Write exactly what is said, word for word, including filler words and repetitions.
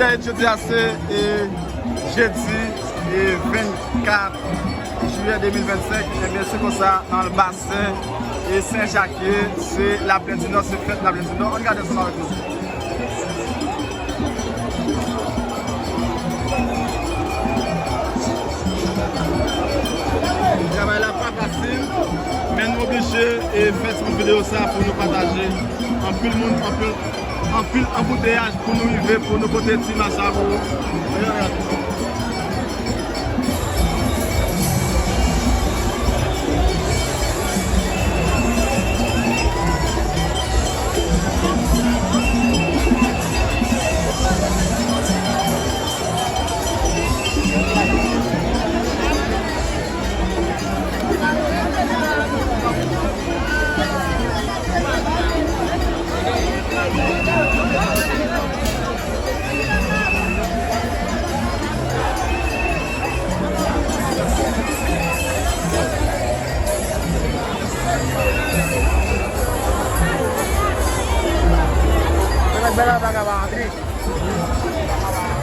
Jodi a se, e, jedi, e, vennkat jiyè de mil vennsenk. Ebyen, se konsa, nan basen, e, Sen Jak ye, se Laplèn di Nò, se fèt Laplèn di Nò. Ann gade ansanm avèk nou. Travay la pa fasil, men nou oblije, e, fè ti videyo sa pou nou pataje. Anpil moun, anpil, anpil anbouteyaj pou nou rive, pou nou pote ti imaj sa pou ou. Bèl bagay pa antre.